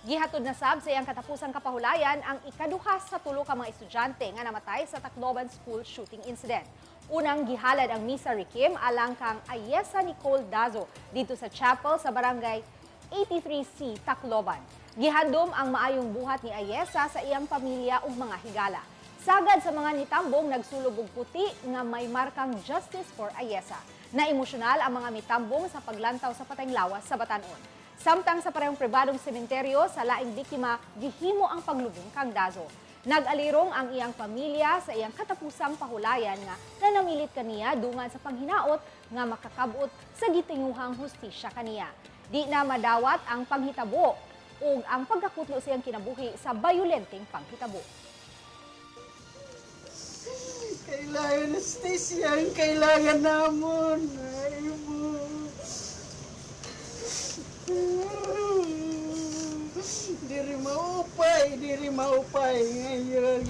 Gihatod na sab sa iyang katapusang kapahulayan ang ikaduha sa tulo ka mga estudyante nga namatay sa Tacloban School shooting incident. Unang gihalad ang Misa Requiem alang kang Ayesa Nicole Dazo dito sa chapel sa barangay 83C, Tacloban. Gihandom ang maayong buhat ni Ayesa sa iyang pamilya ug mga higala. Sagad sa mga nitambong, nagsulob og puti nga may markang "Justice for Ayesa". Na emosyonal ang mga mitambong sa paglantaw sa patayng lawas sa Batanon. Samtang sa parehong pribadong sementeryo sa laing biktima gihimo ang paglubong kang Dazo. Nag-alirong ang iyang pamilya sa iyang katapusang pahulayan nga nanamilit kaniya dungan sa panghinaot nga makakabot sa gitinguhang hustisya kaniya. Di na madawat ang panghitabo ug ang pagkakutlo sa iyang kinabuhi sa bayolenteng panghitabo. Kailangan hustisya ang kailangan namon. Ay mo. Diri maupay, diri maupay. Ngayon,